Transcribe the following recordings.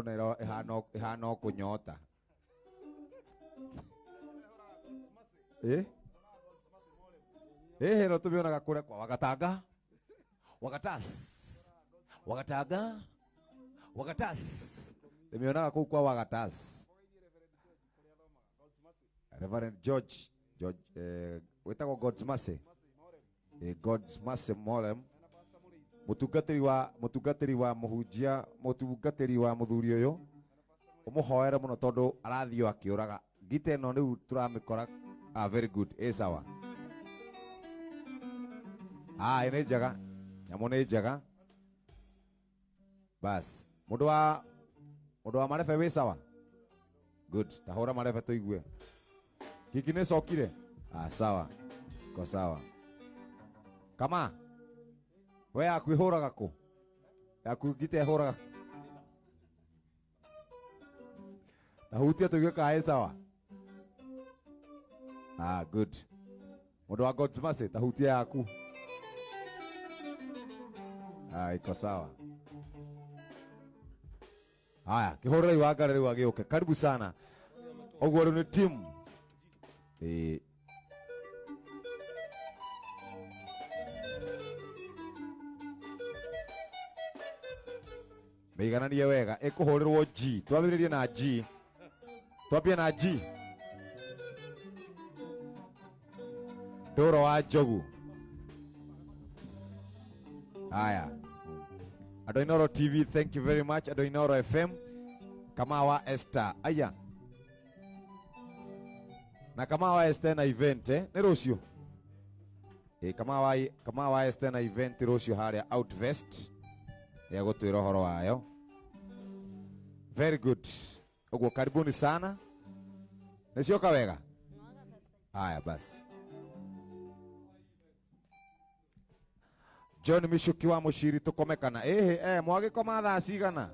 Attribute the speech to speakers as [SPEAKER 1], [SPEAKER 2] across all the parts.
[SPEAKER 1] Na ĩhana o kũnyota. Ĩ ĩhĩ no tũmĩonaga kũrĩa kwa Wagatanga, Wagatas, Wagatanga, Wagatas, tũmĩonaga kũu kwa Wagatas. Reverend George George wĩtagwo God's Mercy, God's Mercy Molem, mũtungatĩri wa mũhunjia, mũtungatĩri wa mũthuri ũyũ, ũmũhoere mũno tondũ arathiĩ o akĩũraga ngita ĩno rĩu tũramĩkora. Ah, very good, ĩ sawa. Ah, ĩ nĩ njega, nyamũ nĩ njega. Bas, mũndũ wa marebe wĩ sawa, good, tahũra marebe tũigue. Kiki nĩ cokire. Ah, sawa, ko sawa. Kama we yaku ĩhũraga kũ? Yaku ngita ĩhũraga tahutia tũigue kana ĩ sawa. Ah, good. Mũndũ wa God's Mercy, tahutia yaku. Ah, iko sawa. Haya, kĩhũrĩrei Wangari rĩu agĩũke. Karibu sana. Ũguo rĩu nĩ team. Ĩ mĩigananie wega, ĩkũhũrĩrwo G. Twambĩrĩrie na G. Twambie na G. Ndũro wa Njogu. Haya. Andũ a Inooro TV, thank you very much. Andũ a Inooro FM, Kama wa Esther. Aya. Na Kama wa Esther na event, eh? Nĩ rũciũ. Ĩ Kama wa Esther na event rũciũ harĩa Outvest. Ya gũtwĩra ũhoro wayo. Very good. Ũguo karibuni sana. Nĩcioka wega? Haya basi. John Michuki wa Mushiri, tukome kana ĩhĩ, mwagĩkoma thaa cigana?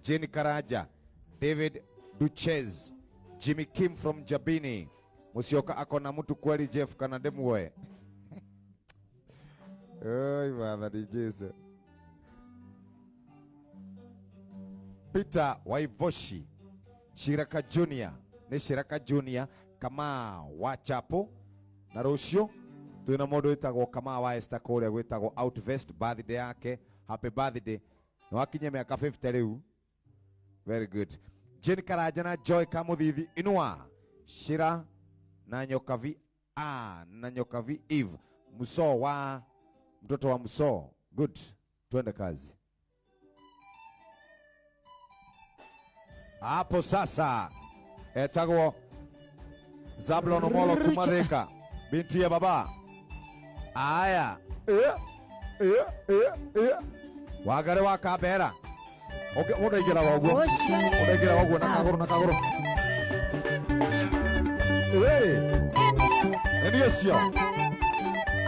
[SPEAKER 1] Jane Karanja, David Duches, Jimmy Kim from Jabini. Musyoka akona mtu kweli Jeff kana ndĩmuoe? Oi, Mwathani Jesu. Peter Waivoshi, Shiraka Junior, nĩ Shiraka Junior kama wa Chapo, na rũciũ twĩna mũndũ wĩtagwo Kama wa Esther kũrĩa gwĩtagwo Outvest, birthday yake, happy birthday, nĩ wakinyia mĩaka 50 rĩu. Very good. Jane Karanja na Joy Kamuthithi, Inua Shira na Nyokavi, a na Nyokavi Eve Muso wa mtoto wa Muso. Good, twende kazi hapo sasa. Etagwo Zablon Omolo kuma Thika, binti ya baba. Aya, Wangari wa Kambera. Okay, mũndũ aingĩraga ũguo, mũndũ aingĩraga ũguo na kagũrũ na kagũrũ. Ĩ nĩ ũcio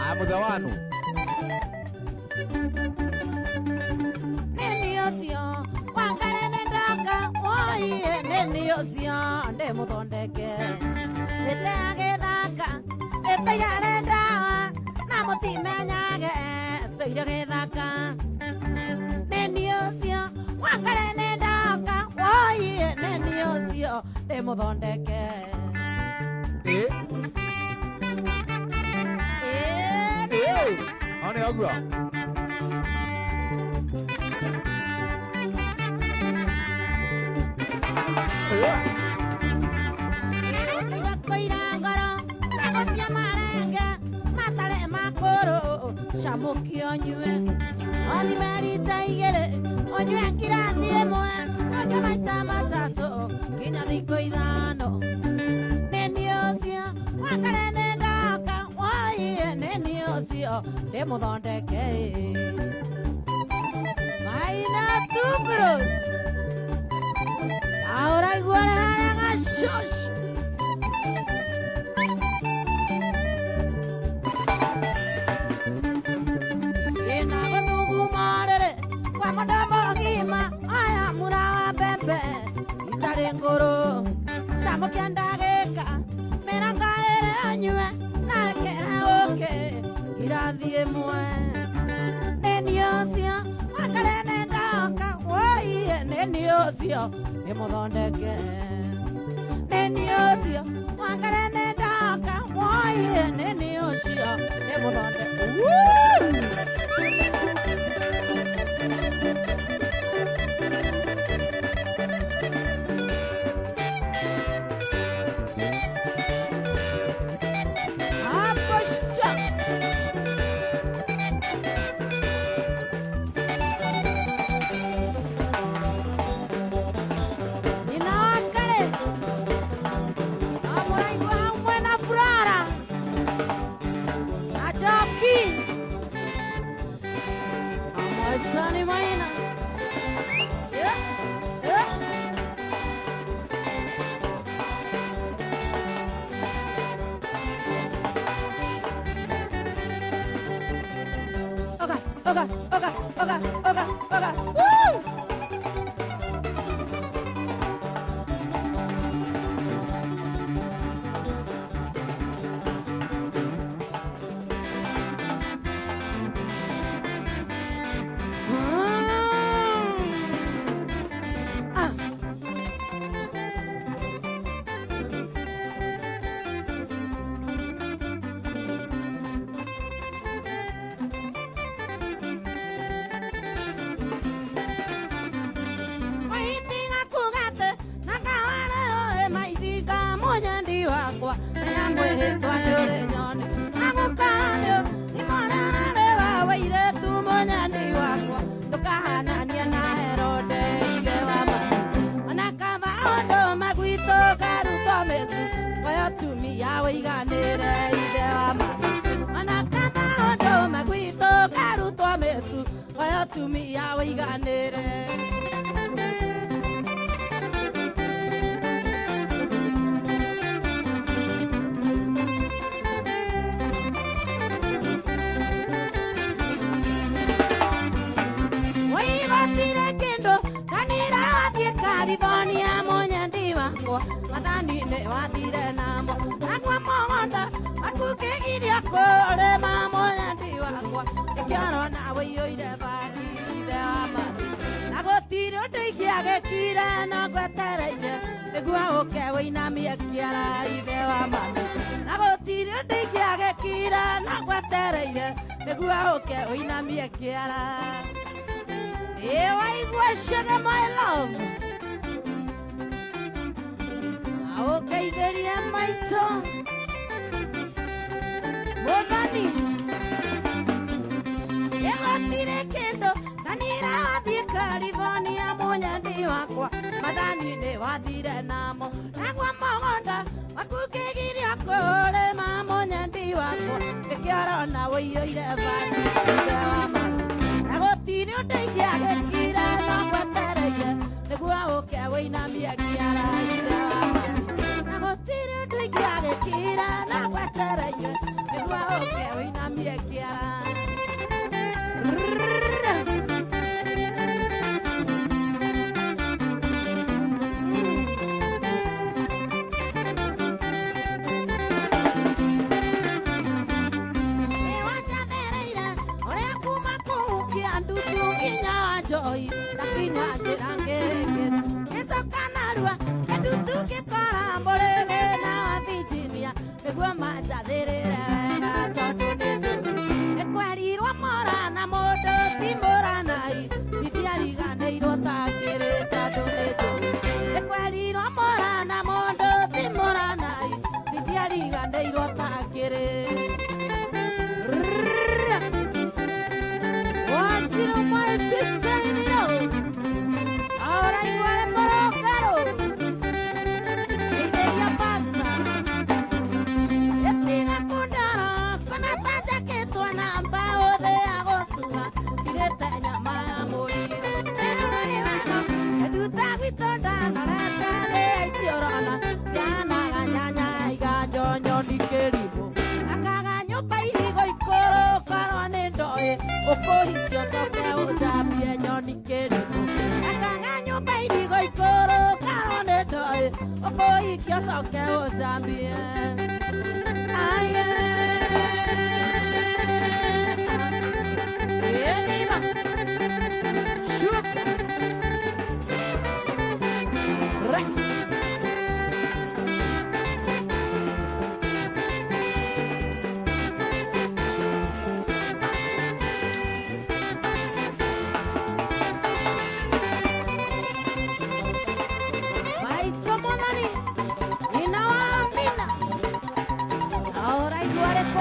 [SPEAKER 1] aya mũthe wanu.
[SPEAKER 2] Nĩ ũcio Wangari nĩ ndoka woiye, nĩ ũcio ndĩmũthondeke rĩte agĩthaka ĩtaigare ndawa na mũtimenyage tũire gĩthaka. Nĩ ũcio Wangari nĩ ndoka woiye, nĩ ũcio ndĩmũthondeke. Ĩ
[SPEAKER 1] ĩ one ũguo.
[SPEAKER 2] Koira ngoro mbegũ cia marenge matarĩ makũrũ, camũkio ũnyue othime rita igĩrĩ, ũnyue ngirathi ĩmwe, ũnyue maita matatũ nginya thikũ 5. Nĩ niĩ ũcio Wangari nĩ ndoka woiye, nĩ niĩ ũcio ndĩmũthondeke. Maina Tubros aũraigua ũrĩ harĩa gacũcũ. Ina gũthuguma rĩrĩ kwa mũndũ mũgima, aya mura wa mbembe itarĩ ngũrũ, camũkia ndagĩka 20 ũnyue na ĩkĩre ũkĩ ngirathi ĩmwe. Nĩ niĩ ũcio Wangari nĩ ndoka woiye, nĩ niĩ ũcio nĩ mũthondeke nĩ ũcio wangare nĩ ndoka woiĩ nĩ ũcio nĩ mũthondeke. Okay. Woo!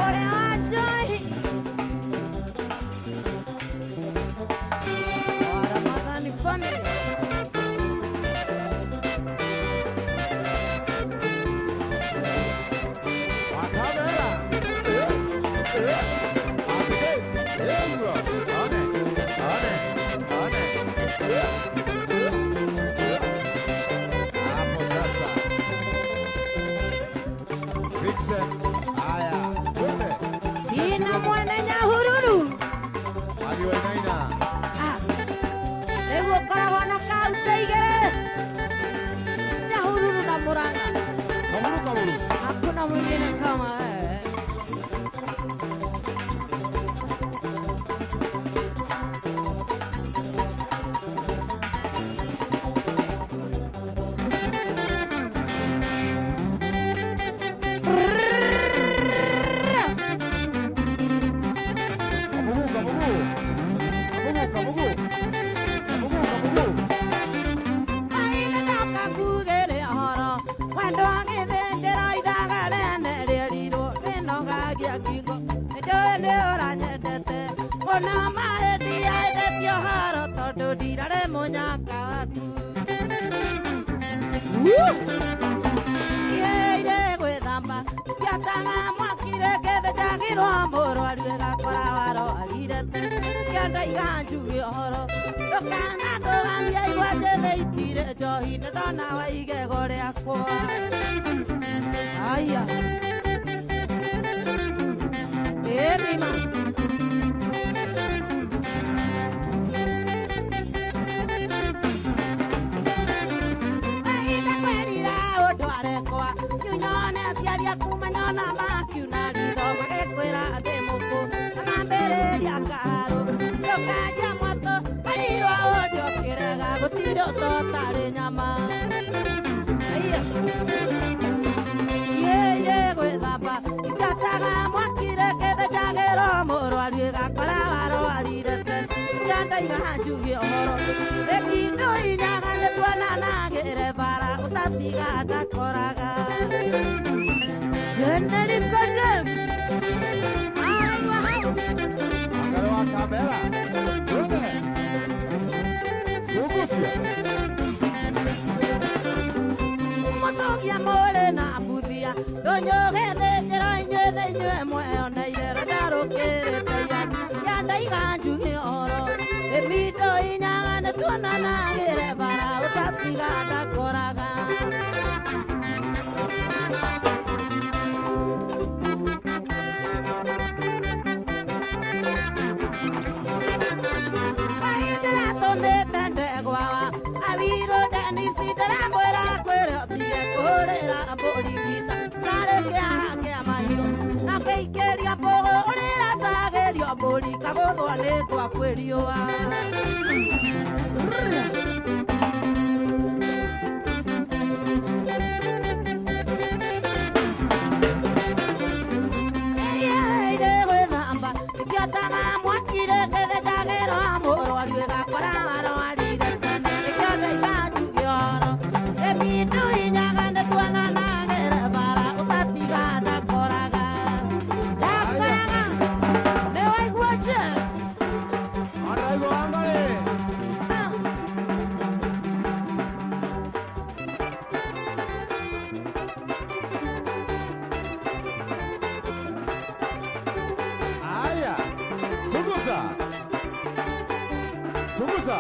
[SPEAKER 2] Ũrĩa wa njohi. Wa Ramadhani family.
[SPEAKER 1] Wakamera. Eh, eh. Atike. Ewa. One. One. One. Eh, eh, eh. Hapo sasa. Vixen. Haya, twende.
[SPEAKER 2] Tina mwene Nyahururu.
[SPEAKER 1] Magi Wainaina.
[SPEAKER 2] Ah, rĩu ũkoragwo na kaunti igĩrĩ, Nyahururu na Murang'a.
[SPEAKER 1] Kaburu kaburu.
[SPEAKER 2] Hakuna mwingine kama wewe.
[SPEAKER 1] Kabugu kabugu. Kabugu kabugu. Kabugu kabugu.
[SPEAKER 2] Maina ndoka ngugĩre ũhoro wendo wa gĩthĩnjĩro ithaga rĩene rĩerirwo rĩnogagia ngingo nĩnjũĩ nĩ ũranyendete mũno maĩ ndiendetie ũhoro tondũ ndirarĩ mũnyaka waku. Ihĩire gwĩthamba ciataga mwaki rĩngĩ thĩnjagĩrwo mũrwaru ĩgakora warwarire kĩandaiga njuge ũhoro ndũkana ndũgamie igwa njĩthĩ itirĩ njohi nĩ ndona wa igego rĩakwa aya ĩnima. Mahinda kwĩrira ũndware kwa nyunyone aciari aku manyona makiuna ritho magĩkwĩra ndĩ mũkũ na mambĩrĩria karũ ndũkanjia mwatũ marirwo ũndũ ũkĩrega gũtirĩ ũtotarĩ nyama. Aiya. Yeye gwĩthamba itataga mwaki rĩngĩ thĩnjagĩrwo mũrwaru ĩgakora warwarire tene ndaiga njuge ũhoro ĩkindo inyaga nĩ tuonanagĩre bara ũtatiga ndakoraga. Jenerico James araigua hau.
[SPEAKER 1] Angare wa kamera. Twende. Zungusia.
[SPEAKER 2] Mũtũgia mũrĩ na mbuthia ndũnyũgĩthĩnjĩro inyuĩ nĩ inyuĩ mweoneire rũndarũkĩrĩte yandaiga njuge ũhoro ĩmindo inyaga nĩ tuonanagĩre bara ũtatiga ndakoraga. Ndĩratũmĩte ndegwa wa awirũ Denisi ndĩramwĩra kwĩre ũtige kũhũrĩra mbũri ngita narĩ kĩara kĩa mahiũ na ngĩikĩria mbũgũ ũrĩracagĩrio mbũri kagũthwa nĩ kwa kwĩriũa. Ĩĩ gwĩthamba ikĩotaga mwaki rĩngĩ thĩnjagĩrwo mũrwaru ĩgakora warwarire tene nĩkĩo ndaiga njuge ũhoro ĩmindu inyaga nĩ tuonanagĩre bara ũtatiga ndakoraga ndakoraga nĩ waigua nje.
[SPEAKER 1] Araigo angare. Haya. Zunguza. Zunguza.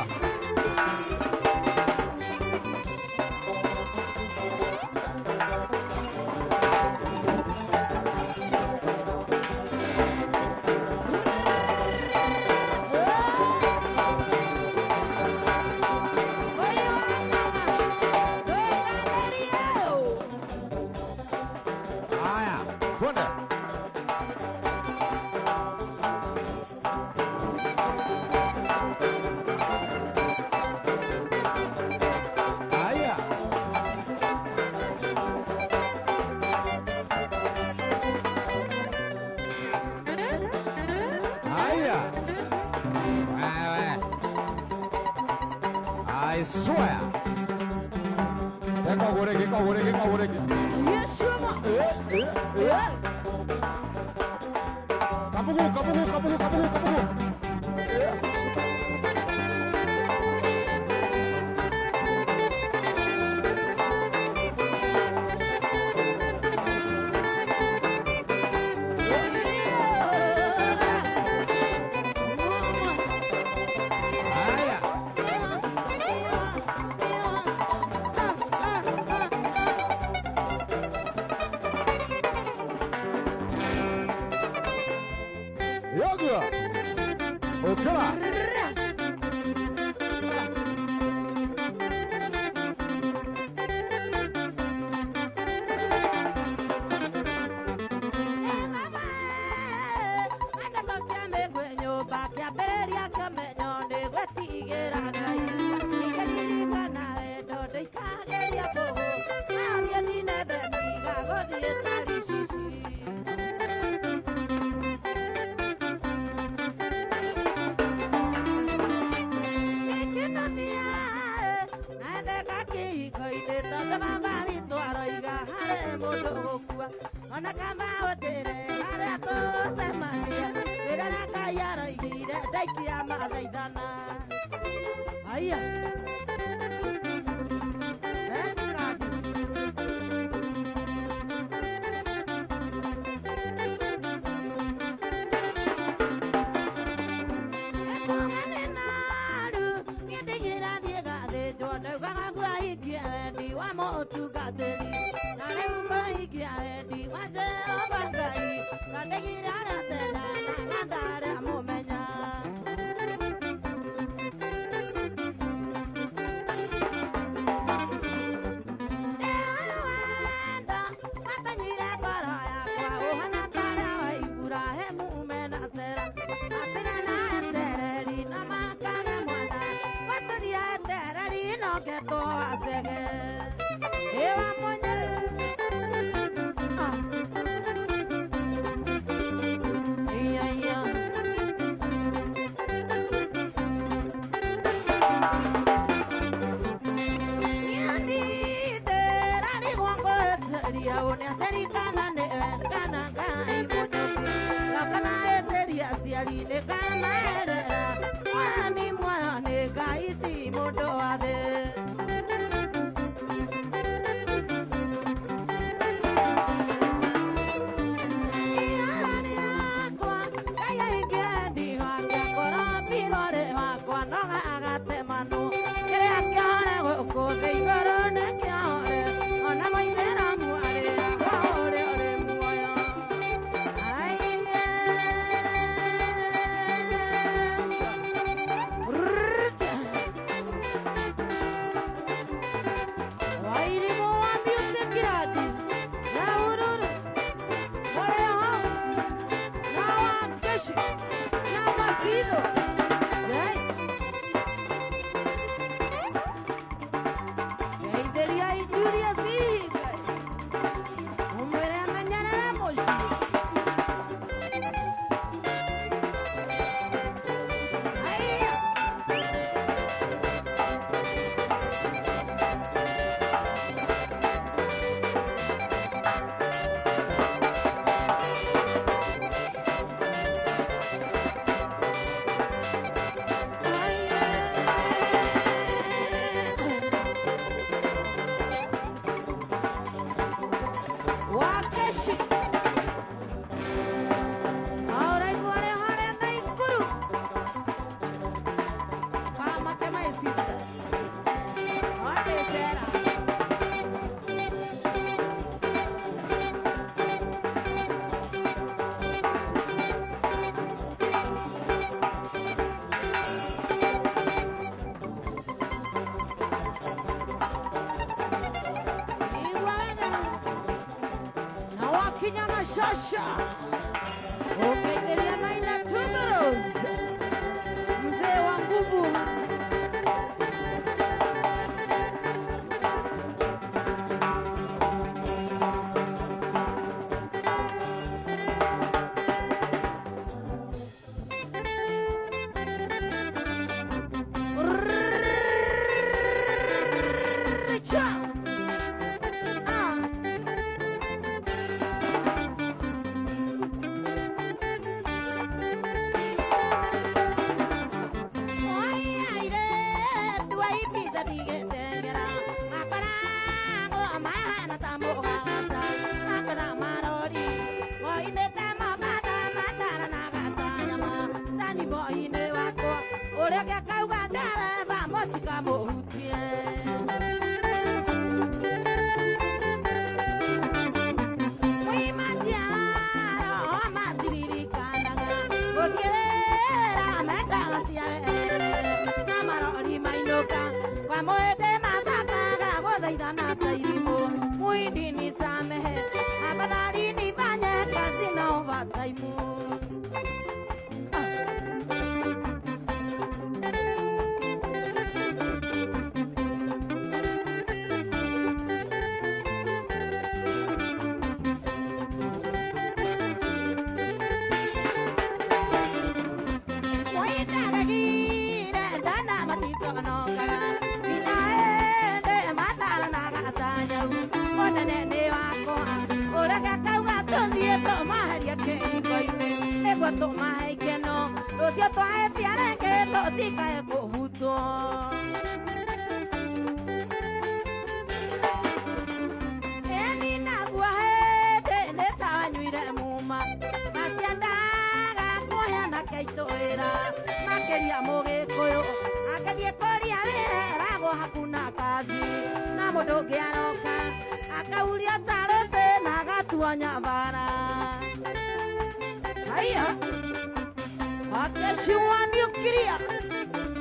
[SPEAKER 1] Haya, twende. Haya. Haya. Wewe. I swear. Teka ũgũrĩki, ka ũgũrĩki, ka ũgũrĩki.
[SPEAKER 2] Yeshua.
[SPEAKER 1] Eh, eh, eh. Kamugu, kamugu, kamugu, kamugu, kamugu. Haya. Yoga. Okala.
[SPEAKER 2] Shasha umegelia Maina Tuberos, mzee wa nguvu. Ũrĩa akauga ndereba mũtikamũhutie. Mwĩmaciaro matiririkanaga gũthiĩra mendaga ciae na marori mainũka kwa mwĩndĩ macakaga gũthaithana ta irimũ. Mwindi nisamehe, afadhali nifanye kazi na overtime. Moindagagire ndana maticonokaga nginya ĩndĩ mataranaga ta nyau. Mũnene nĩ wakwa ũrĩa akauga tũthiĩ tũmaherie kĩhingo-inĩ nĩguo tũmahe ikeno. Rũciũ twahĩtia rĩngĩ tũtikae kũhutwo. Ĩni naguo hĩndĩ nĩ tawanyuire muma matiendaga kũheana keitũ wĩra makĩria mũgĩkũyũ akĩthiĩ kũria wĩra eragwo hakuna kazi na mũndũ ũngĩ aroka akauria tarũtĩ na agatuo nyabara. Haiya akĩciwa niukiria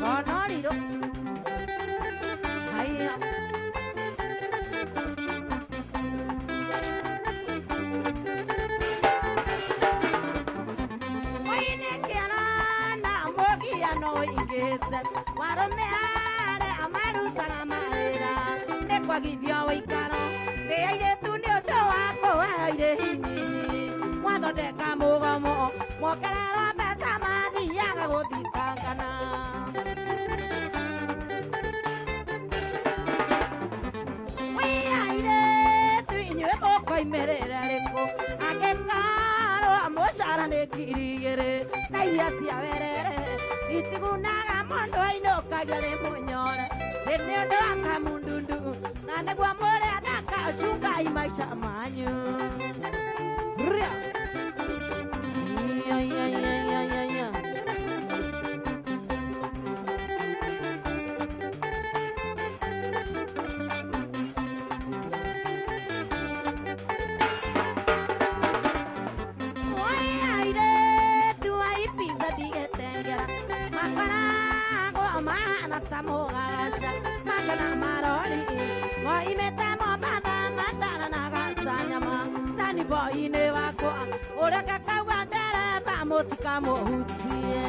[SPEAKER 2] konorirũ. Haiya mũgiano ũingĩte warũme arĩa marutaga mawĩra nĩ kwagithio ũikaro nĩ airĩtu nĩ ũndũ wa kũhe irĩhi nyinyi mwathondeka mũgomo mongererwo mbeca mathiaga gũthitangana. Mwĩ airĩtu inyuĩ mũkoimĩrĩra rĩkũ angĩkorwo mũcara nĩ 2,000 na iria cia werere itigunaga mũndũ ainũkagia rĩ mũnyore nĩ ũndũ wa kamundundu na nĩguo mũrĩathaka cungai maica manyu. Rĩa. Ya, ya, ya, ya, ya, ya. Oi, airĩtu a Ibiza ndigetengera makoragwo mahana ta mũgagaca makana marori moimĩte Mombatha mataranaga ta nyama tani boy-inĩ wakwa ũrĩa akauga ndereba mũtikamũhutie.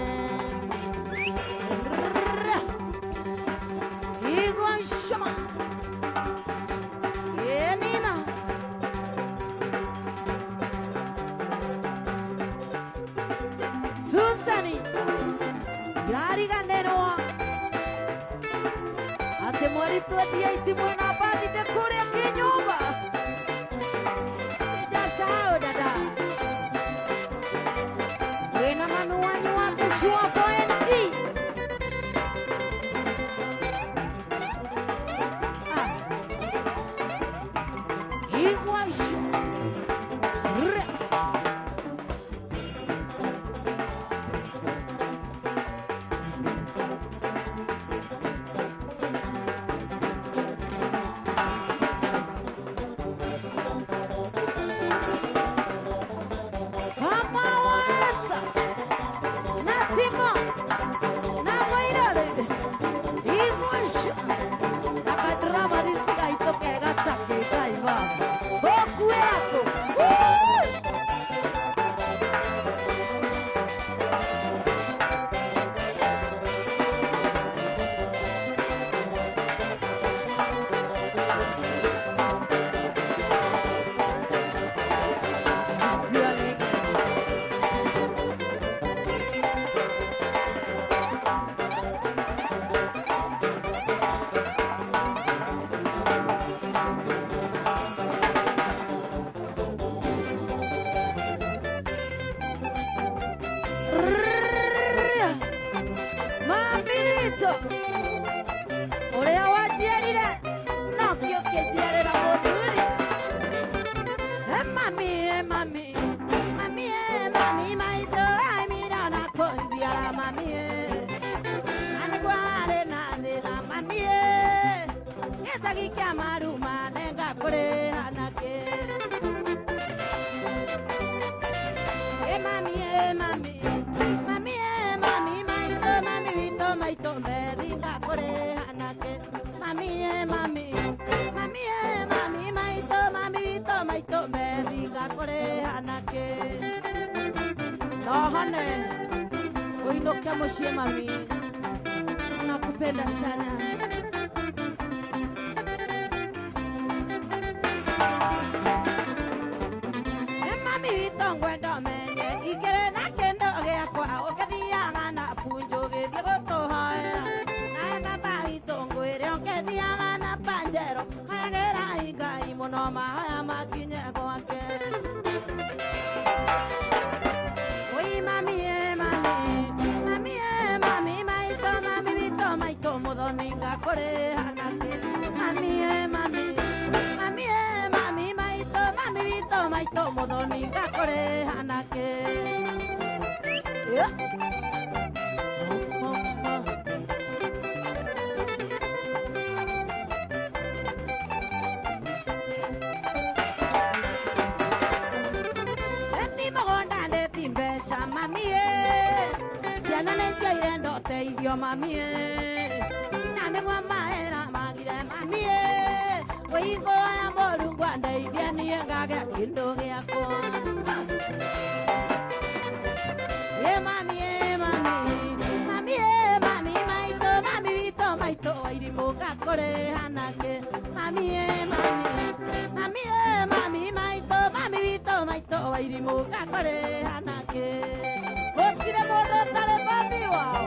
[SPEAKER 2] Igua shama Enima Susani ndĩrariganĩrwo atĩ mweri 28 mwĩna birthday kũrĩa kĩnyũmba. Sijasahau dada wĩna mami wanyu wa Kishua Pointi. Ah. Igua Rre. Ngũria maruma nengakũrĩha nakĩ. Ĩ mami ĩ mami, mami ĩ mami maitũ, mami witũ maitũ mbethi ngakũrĩha nakĩ. Mami ĩ mami, mami ĩ mami maitũ, mami witũ maitũ mbethi ngakũrĩha nakĩ. Nohone uinuke muciĩ mami, tunakupenda sana. Mami witũ ngwenda ũmenye ikĩrĩ na kĩndũ gĩakwa ũkĩthiaga na punju ũgĩthiĩ gũtũhoera. Nawe baba witũ ngwĩre ũkĩthiaga na panjero hoyagĩra Ngai mũno mahoya makinye gwake. Oi mami ĩ mami, mami ĩ mami maitũ, mami witũ maitũ mũthoni ngakũrĩha nakĩ. Mami ĩ mami, mami ĩ mami maitũ, mami witũ maitũ mũthoni ngakũrĩha nakĩ. Yeah. Eti mũgũnda ndĩti mbeca mami ĩ, ciana nĩciaire ndoteithio mami ĩ, na nĩguo mahera magire mami ĩ, wĩingũya Mũrungu andeithie niĩ ngagĩa kĩndũ gĩakwa. Ĩ mami ĩ mami, mami ĩ mami maitũ, mami witũ maitũ wairimũ ngakũrĩha nakĩ. Mami ĩ mami, mami ĩ mami maitũ, mami witũ maitũ wairimũ ngakũrĩha nakĩ. Gũtirĩ mũndũ ũtarĩ mami wao.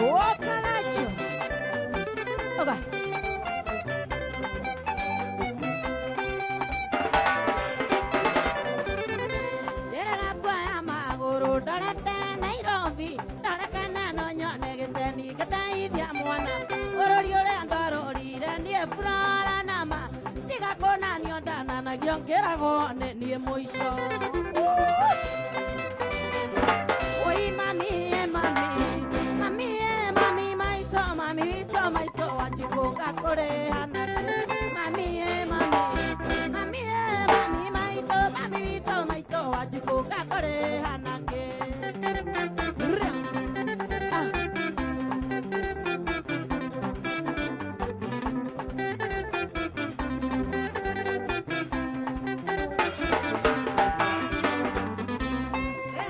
[SPEAKER 2] Ũkaracho. Oga. Njĩraga kuoya magũrũ ndorete Nairobi, ndore kana no nyone gĩteni ngĩteithia mwana. Bũrũri ũrĩa ndorũrire niĩ burora nama, tiga kũnanio ndananagio ngĩragwo nĩ niĩ mũico. Oi mami ĩ mami, mami ĩ mami maitũ, mami witũ maitũ wanjikũ ngakũrĩha nakĩ. Mami ĩ mami, mami ĩ mami maitũ, mami witũ maitũ wanjikũ ngakũrĩha nakĩ. Ah.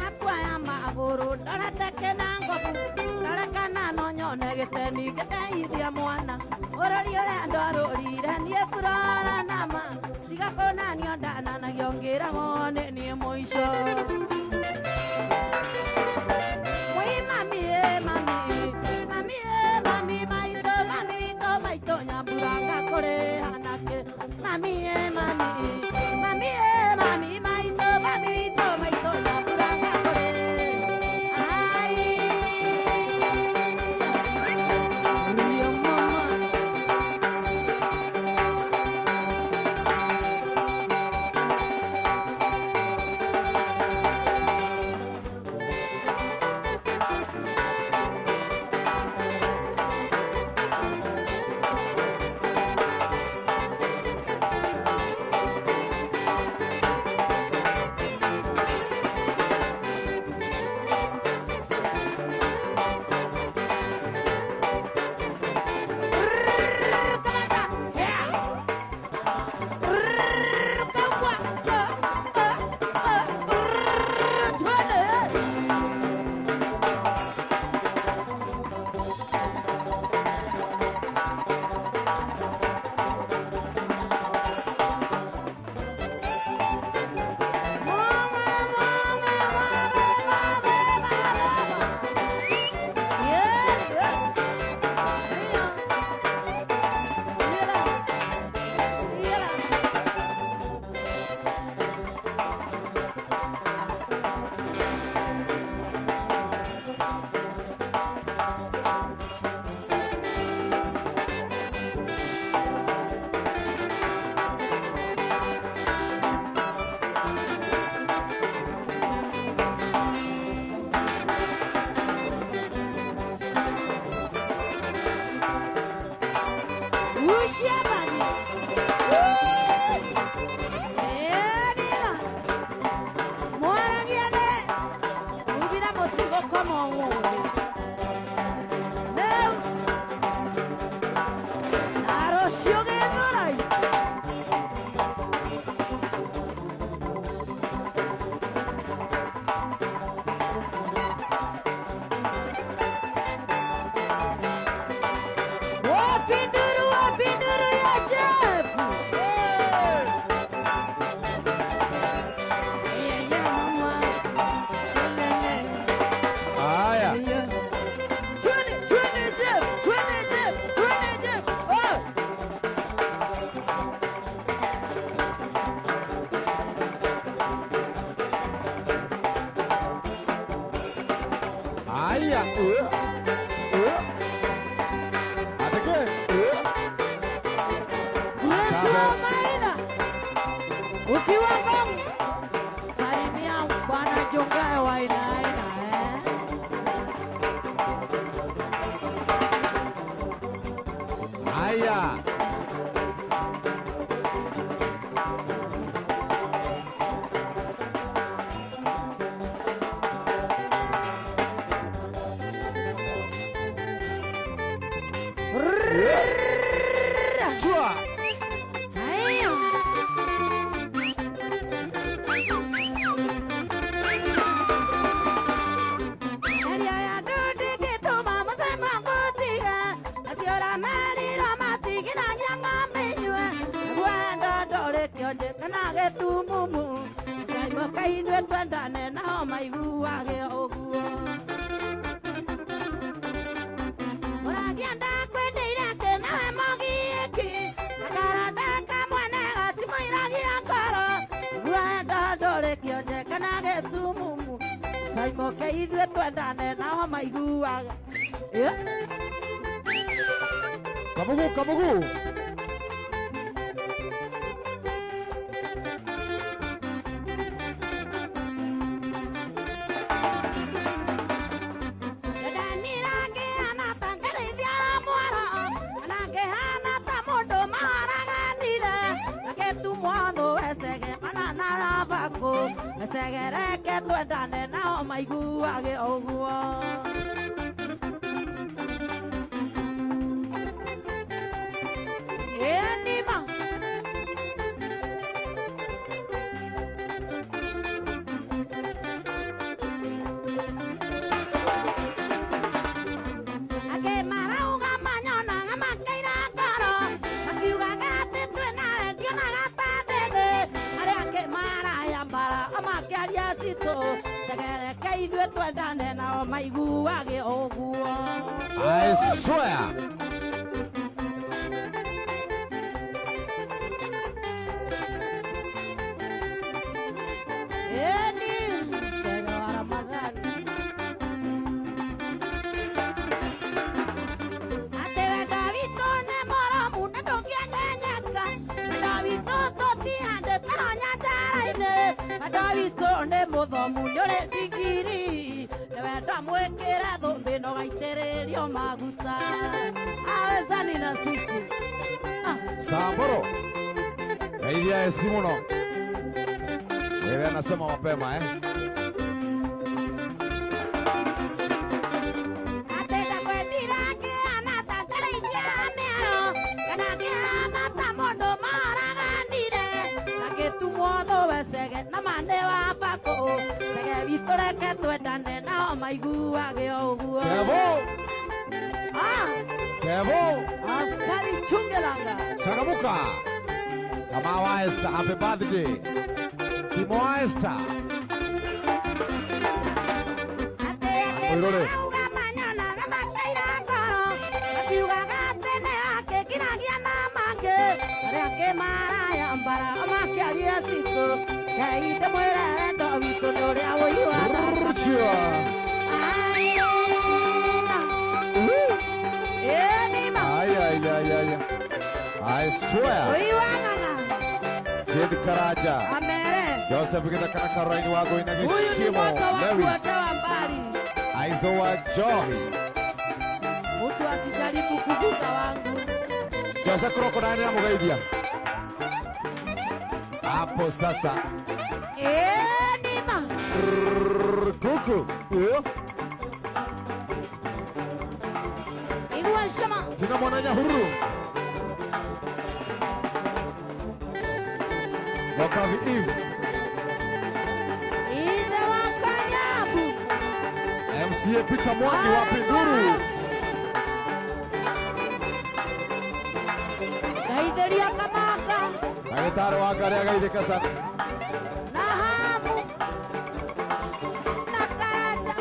[SPEAKER 2] Hakuoya magũrũ ndorete kĩnangobu, ndore kana no nyone gĩteni ngĩteithia mwana. Bũrũri ũrĩa ndorũrire niĩ burora nama, tiga kũnanio ndananagio ngĩragwo nĩ niĩ mũico. Oi mami ĩ mami, mami ĩ mami maitũ, mami witũ maitũ nyambura ngakũrĩha nakĩ. Mami ĩ mami, mami ĩ mami maitũ, mami witũ maitũ nyambura ngakũrĩha. Ai. Rio mama. Shepherd.
[SPEAKER 1] Kamugu. I swear. Samboro Gaidia esimuno Ile anasema mapema eh. Kevo.
[SPEAKER 2] Askari chungelanga.
[SPEAKER 1] Changamuka. Kama wa Esther, happy birthday. Kimo wa Esther. Oirore. I swear. Jade Karaja. Joseph Githakana Caroline Wago Inagishimo. Lewis. Aizowa Johi.
[SPEAKER 2] Mtu asijaribu kugusa wangu.
[SPEAKER 1] Jose Crocodile nĩ amũgeithia. Hapo sasa.
[SPEAKER 2] Nima.
[SPEAKER 1] Kuku.
[SPEAKER 2] Igua shama.
[SPEAKER 1] Jina mwananya huru. Wakavi Eve.
[SPEAKER 2] Ide wakanyabu.
[SPEAKER 1] MCA Peter Mwangi wa Pinduru.
[SPEAKER 2] Gaitheria kamaka.
[SPEAKER 1] Daktari wa gari agaithika sana.
[SPEAKER 2] Na hamu. Na karanja.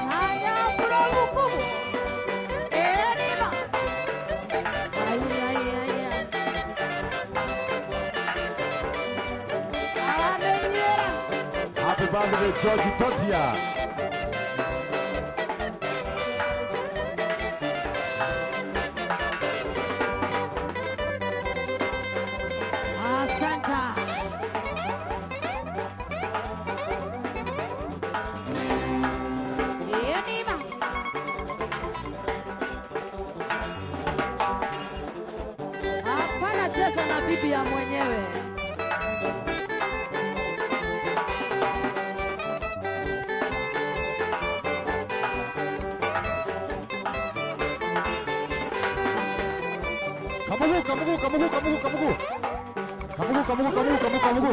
[SPEAKER 2] Na nyambura mukumu. Erima. Ai ai ai. Amenyera.
[SPEAKER 1] Happy birthday George Totia.
[SPEAKER 2] Cheza na bibi ya mwenyewe.
[SPEAKER 1] Kamugu, kamugu, kamugu, kamugu, kamugu. Kamugu, kamugu, kamugu, kamugu, kamugu.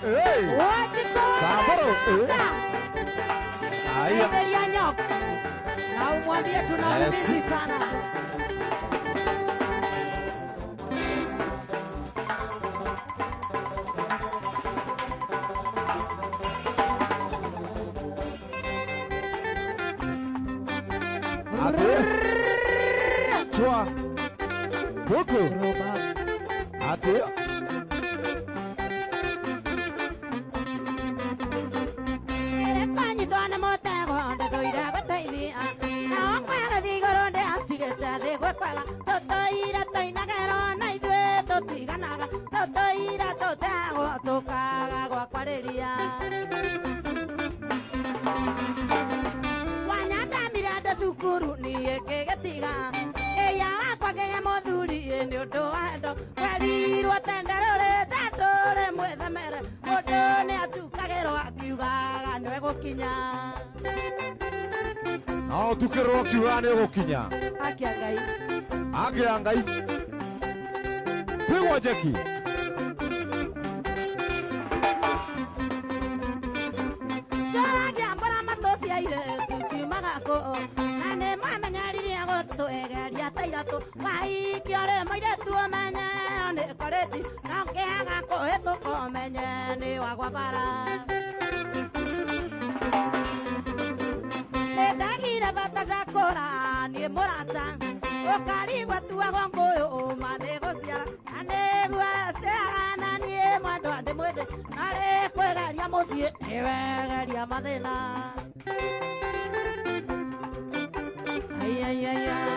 [SPEAKER 1] Hey! Sabaro. Aya.
[SPEAKER 2] Na umwambie tunamhisi sana.
[SPEAKER 1] Ate. Chua. Kuku. Ate. No tukirwo kiuga nĩ gũkinya.
[SPEAKER 2] Akia Ngai.
[SPEAKER 1] Akia Ngai. Pigwo jeki.
[SPEAKER 2] Njoragia mbora matũciaire tuciumaga kũ. Na nĩ mamenyeririe gũtũegeria ta iratũ. Waikio rĩ mũirĩtu ũmenye nĩ korĩti. Na ũngĩaga kũhĩtũka ũmenye nĩ wagwa bara. Ndagire bata ndakũra niĩ mũrata. Ũkarigwo tuagwo ngũyũ ũma nĩ gũciara. Na nĩguo ateaga na niĩ mwendwa ndĩ mwĩthĩ. Na rĩ kwĩgeria mũciĩ nĩwegeria mathĩna. Ai ai ai ai.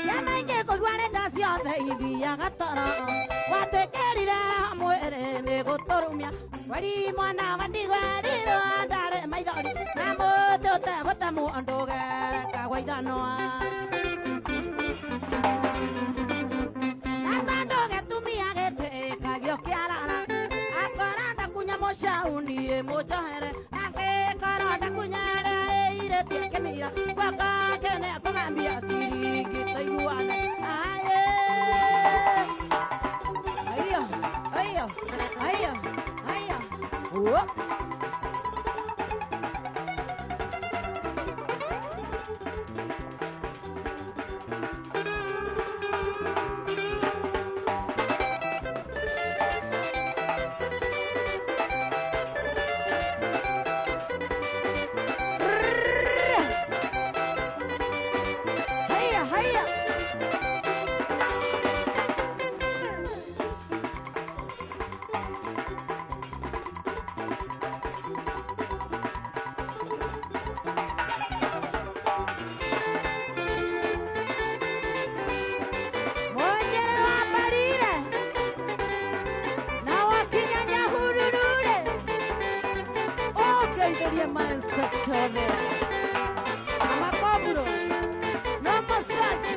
[SPEAKER 2] Ciana ingĩ kũigua nĩ ta ciothe ithiaga toro. Watwĩkĩrire mwĩrĩ nĩ gũtũrumia. Weri mwana wa ndigwa rirwo ndarĩ maithori. Na mũtĩ ũtegũtemwo ndũgekagwo ithanwa. Na tondũ gĩtumia gĩtĩkagio kĩarara. Akora ndakunya mũcau niĩ mũnjohere. Angĩkorwo ndakunya ĩirĩtie kĩmira. Guoko kene akũgambia ciringi tũiguane. Aye. Ayo, ayo, ayo, ayo. Whoop. Hiya, hiya. Ma inspector there. Amakobro. No massage.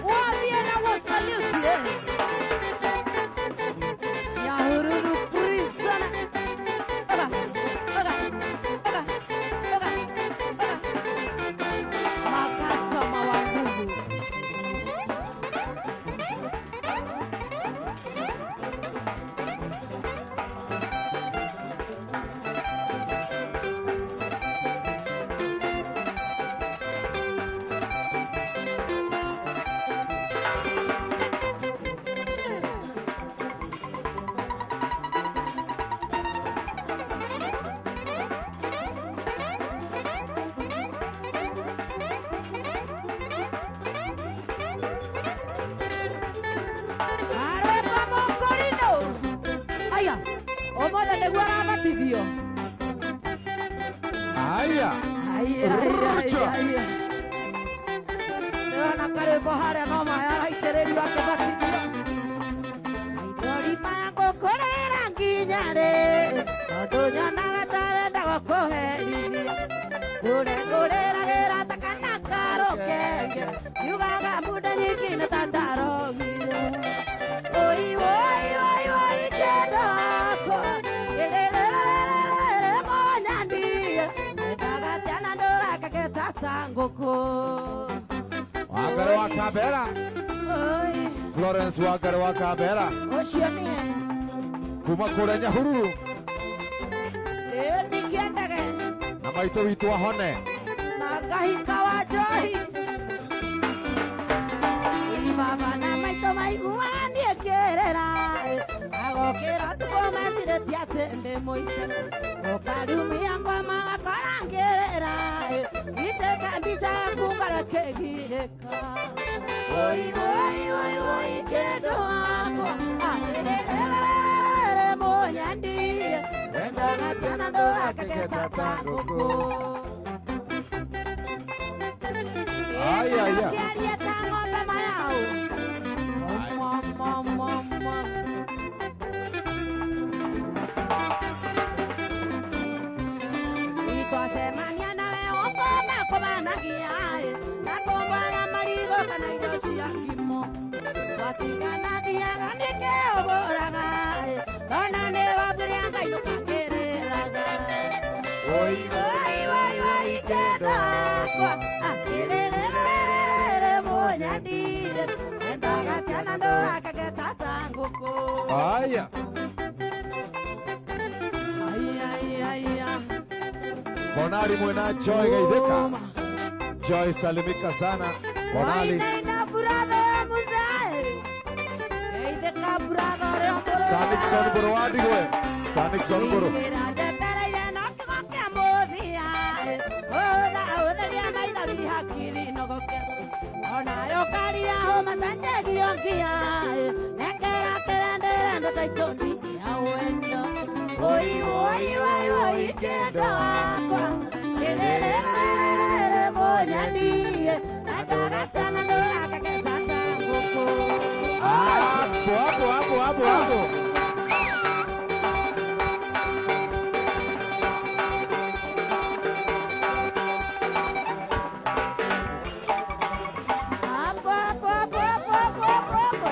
[SPEAKER 2] Waambie na wasalute eh. Nyahururu prisoner. Oga, oga, oga, oga, oga. Makasoma wa nguvu. Arwĩmbo mũkũrinũ. Aya, ũmũthĩ nĩguo arabatithio.
[SPEAKER 1] Haya.
[SPEAKER 2] Aya, aya,
[SPEAKER 1] Rucha.
[SPEAKER 2] aya. Ndĩrona karwĩmbo harĩa no maĩ araitĩrĩrio akĩbatithio. Maithori maya ngũkũrĩra nginya rĩ, tondũ nyonaga ta wenda gũkũherithia. Kũrĩ ngũrĩragĩra ta kana karũkenge, kiugaga muda nyingĩ nĩ ta ndarogire. Oi, oi, oi, oi, kĩndũ wakwa, ĩrĩrĩrĩrĩrĩrĩ mũnyandie, endaga tena ndũgakage tata ngũkũ.
[SPEAKER 1] Wangari wa Kabera.
[SPEAKER 2] Oi,
[SPEAKER 1] Florence Wangari wa Kabera.
[SPEAKER 2] ũcio nĩe.
[SPEAKER 1] Kuma kũrĩa Nyahururu.
[SPEAKER 2] Ĩ ndikĩendage
[SPEAKER 1] Na maitũ witũ ahone.
[SPEAKER 2] na ngahika wa njohi. Ĩ baba na maitũ maiguaga niĩ ngĩrĩra, agokĩra ũtukũ mecirĩtie atĩ ndĩ mũite. Ũkarumia ngoma ũgakora ngĩrĩra, itĩte mbica yaku ngoro ĩkĩgirĩka. Oi, oi, oi, oi, kĩndũ wakwa, arĩrĩrĩrĩrĩrĩ mũnyandie, endaga tena ndũgakage tata ngũkũ.
[SPEAKER 1] Aya, aya.
[SPEAKER 2] Kĩaria ta ng'ombe mayau. Mo, mo, mo, mo. Ikocemania nawe ũkoma kũmanagia ĩ, na kũmwaga marigo kana indo cia ngimo. Twatigana nĩkĩ ũbũraga ĩ, ona nĩ waburia Ngai ndũkangĩrĩraga.
[SPEAKER 1] Oi,
[SPEAKER 2] Oi, oi, oi, kĩndũ wakwa, akĩrĩrĩrĩrĩrĩ mũnyandire, endaga tena ndũgakage tata ngũkũ.
[SPEAKER 1] Haya.
[SPEAKER 2] Aya, aya, aya.
[SPEAKER 1] Bonali mwena Joy Gaitheka. Joy salimika sana. Bonali.
[SPEAKER 2] Wainaina brother mzee. Geithĩka brother ũrĩa mũrũme.
[SPEAKER 1] Sir Nixon Mburu wa Ndigwe. Sir Nixon Mburu.
[SPEAKER 2] Ingĩra njetereire no kĩgo kĩa mũthia. Ũtha ũtheria maithori hakiri nogoke. Onayo karia homa tanjagio ngia. Nengera kĩrendera ndoto itũndi ya wendo. Oi, oi, oi, oi, kĩndũ wakwa. Ĩrĩrĩrĩrĩrĩ mũnyandie. Endaga tena ndũgakage tata ngũkũ.
[SPEAKER 1] Hapo, hapo, hapo, hapo, hapo.
[SPEAKER 2] Hapo, hapo, hapo, hapo, hapo, hapo, hapo.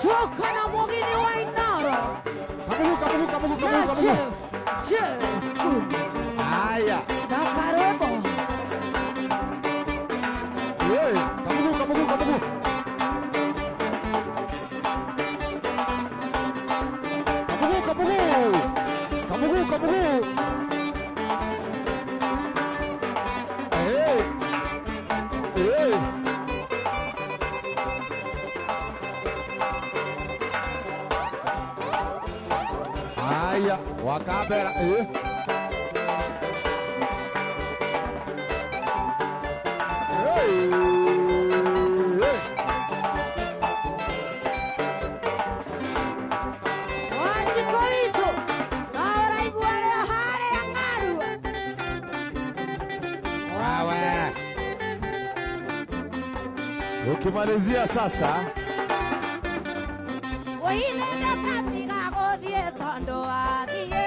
[SPEAKER 2] Choka na mũgithi wa Inoro.
[SPEAKER 1] Kamugu, kamugu, kamugu,
[SPEAKER 2] Na
[SPEAKER 1] kamugu, kamugu.
[SPEAKER 2] Jeff, Jeff
[SPEAKER 1] Haya.
[SPEAKER 2] na Karwĩmbo.
[SPEAKER 1] Hey, kamugu, kamugu, kamugu. Kamugu, kamugu. Kamugu, kamugu. Hey. Hey. Haya, wakabera. Eh. Hey. Hey.
[SPEAKER 2] Wanjikũ witũ, no ũraigua ũrĩa harĩa ng'arua.
[SPEAKER 1] Wewe. Ukimalizia sasa
[SPEAKER 2] Ũine ndũgatiga gũthiĩ. Gũthiĩ tondũ wathiĩ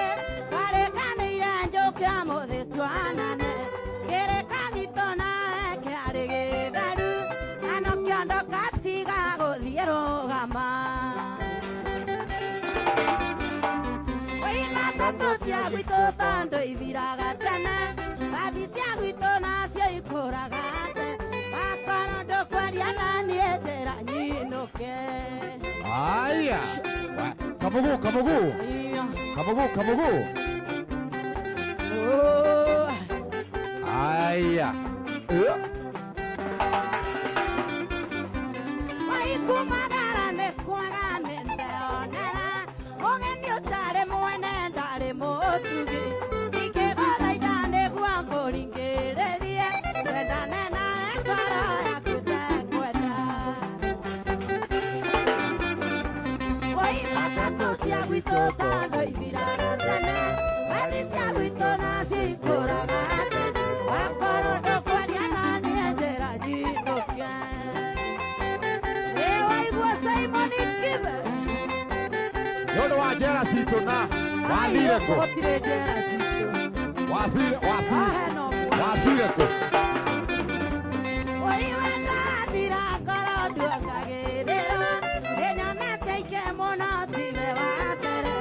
[SPEAKER 2] warĩkanĩire njũke ũmũthĩ twanane kĩrĩka gitũ nawe kĩarĩ gĩtheru na nokĩo ndũgatiga gũthiĩ rũgama. Oi matatũ cia gwitũ tondũ ithiraga tene, bathi cia gwitũ nacio ikũraga tene, wakorwo ndũkwaria na niĩ njĩra nyinũke.
[SPEAKER 1] Aya. Kamugu, kamugu.
[SPEAKER 2] Iya.
[SPEAKER 1] Kamugu, kamugu.
[SPEAKER 2] Oh.
[SPEAKER 1] Aya.
[SPEAKER 2] Waikumagara nĩ kwaga nĩ ndeonera mũgeni ũtarĩ mwene ndarĩ mũtugi ingĩgũthaitha nĩguo ngũringĩrĩrie wendane nawe ngoro yaku ĩtekwenda. Woi matatũ cia gwitũ tondũ ithiraga tene, bathi cia gwitũ nacio ikũraga tene, wakorwo ndũkwaria na niĩ njĩra nyinũke. Ĩ waigua Simon Kibe.
[SPEAKER 1] Nĩ ũndũ wa njera citũ na wathire kũ?
[SPEAKER 2] Gũtirĩ njera citũ.
[SPEAKER 1] Wathire, wathire.
[SPEAKER 2] Haha no mwaki.
[SPEAKER 1] Wathire kũ?
[SPEAKER 2] Oi wendathira ngoro nduongagĩrĩra, ĩnyonete ike mũno tiwe wa mbere,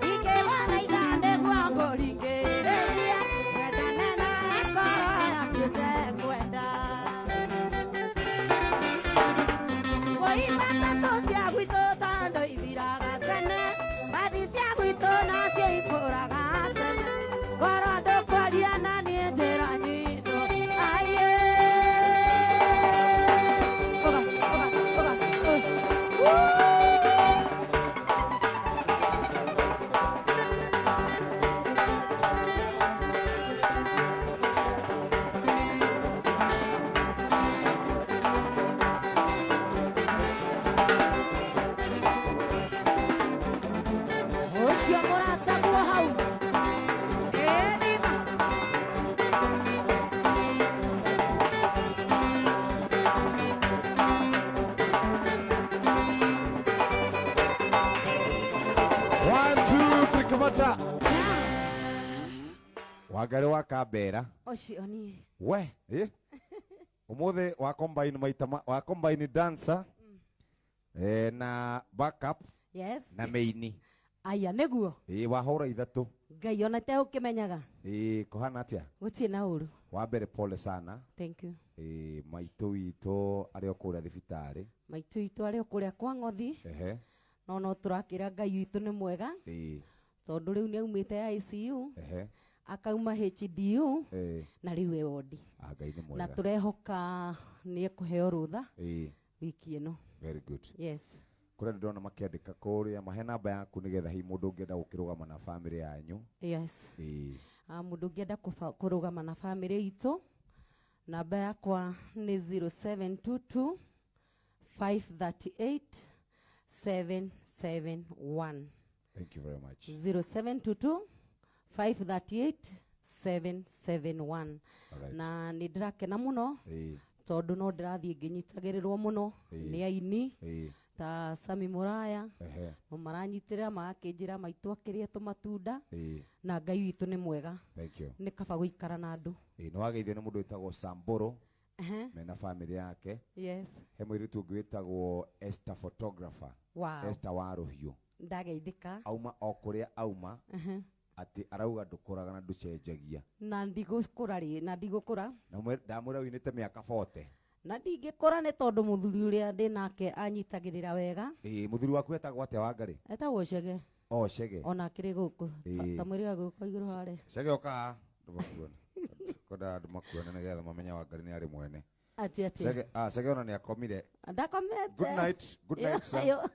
[SPEAKER 2] ingĩgũthaitha nĩguo ngũringĩrĩrie, wendane nawe ngoro yaku ĩtekwenda. Oi matatũ cia gwitũ tondũ ithiraga tene, bathi cia gwitũ nacio ikũraga tene, ngoro ndũkwaria na niĩ njĩra nyinũ. Aiĩ. Ũga, ũga, ũga, ũga. Ũcio mũrataguo hau. Ĩĩ,
[SPEAKER 1] One, two, three, kamata. Wangari wa Kambera.
[SPEAKER 2] Ũcio niĩ.
[SPEAKER 1] We, eh? Umuthi wa combine maita wa combine dancer na backup
[SPEAKER 2] Yes.
[SPEAKER 1] na maini.
[SPEAKER 2] Aya nĩguo.
[SPEAKER 1] Wahũra ithatũ.
[SPEAKER 2] Ngai ona itegũkĩmenyaga.
[SPEAKER 1] Kũhana atĩa?
[SPEAKER 2] Gũtirĩ na ũru.
[SPEAKER 1] Wa mbere pole sana.
[SPEAKER 2] Thank you.
[SPEAKER 1] Maitũ witũ arĩ o kũrĩa thibitarĩ.
[SPEAKER 2] Maitũ witũ arĩ o kũrĩa kwa Ng'othi.
[SPEAKER 1] Ehe.
[SPEAKER 2] No no tũrakĩra Ngai witũ nĩ mwega. Tondũ rĩu nĩ aumĩte ICU.
[SPEAKER 1] Ehe.
[SPEAKER 2] Akauma HDU. Na rĩu e wodi.
[SPEAKER 1] Ah, Ngai nĩ
[SPEAKER 2] Na
[SPEAKER 1] mwega.
[SPEAKER 2] tũrehoka nĩ ekũheo rũtha. Wiki ĩno.
[SPEAKER 1] Very good.
[SPEAKER 2] Yes.
[SPEAKER 1] Kũrĩa ndĩrona makĩandĩka kũrĩa mahe namba yaku nĩgetha hihi mũndũ ũngĩenda gũkĩrũgama na family yanyu.
[SPEAKER 2] Yes. Mũndũ ũngĩenda kũrũgama na family itũ, namba yakwa nĩ 0722 538 771.
[SPEAKER 1] Thank you very much.
[SPEAKER 2] 0722 538 771.
[SPEAKER 1] All right.
[SPEAKER 2] Na nĩ ndĩrakena mũno tondũ no ndĩrathiĩ ngĩnyitagĩrĩrwo mũno nĩ aini ta Sami Muraya.
[SPEAKER 1] Ehe.
[SPEAKER 2] No maranyitĩrĩra magakĩnjĩra maitũ akĩrĩe tũmatunda. Na Ngai witũ nĩ mwega.
[SPEAKER 1] Thank you.
[SPEAKER 2] Nĩ kaba gũikara na andũ.
[SPEAKER 1] Nĩ wageithio nĩ mũndũ wĩtagwo Samburu.
[SPEAKER 2] Ehe.
[SPEAKER 1] Mena family yake.
[SPEAKER 2] Yes.
[SPEAKER 1] He mũirĩtu ũngĩ wĩtagwo Esther photographer.
[SPEAKER 2] Wow.
[SPEAKER 1] Esther wa Rũhiũ.
[SPEAKER 2] Ndageithĩka.
[SPEAKER 1] Auma o kũrĩa auma.
[SPEAKER 2] Ehe.
[SPEAKER 1] Atĩ arauga ndũkũraga na ndũcenjagia.
[SPEAKER 2] Na ndigũkũra rĩ, na ndigũkũra.
[SPEAKER 1] Na ndamwĩra wĩinĩte mĩaka 40.
[SPEAKER 2] Na ndingĩkũra nĩ tondũ mũthuri ũrĩa ndĩ nake anyitagĩrĩra wega.
[SPEAKER 1] Mũthuri waku etagwo atĩa Wangari?
[SPEAKER 2] Etagwo Chege.
[SPEAKER 1] O, Chege.
[SPEAKER 2] Ona akĩrĩ gũkũ. Ta mwĩrĩ wa gũkũ igũrũ harĩa.
[SPEAKER 1] Chege ũka haha. Ndũmakuone. Kwenda andũ makuone nĩgetha mamenye Wangari nĩ arĩ mwene.
[SPEAKER 2] Atĩ, atĩ.
[SPEAKER 1] Chege, Chege ona nĩ akomire.
[SPEAKER 2] Ndakomete.
[SPEAKER 1] Good night. Good night, sir.
[SPEAKER 2] Yo.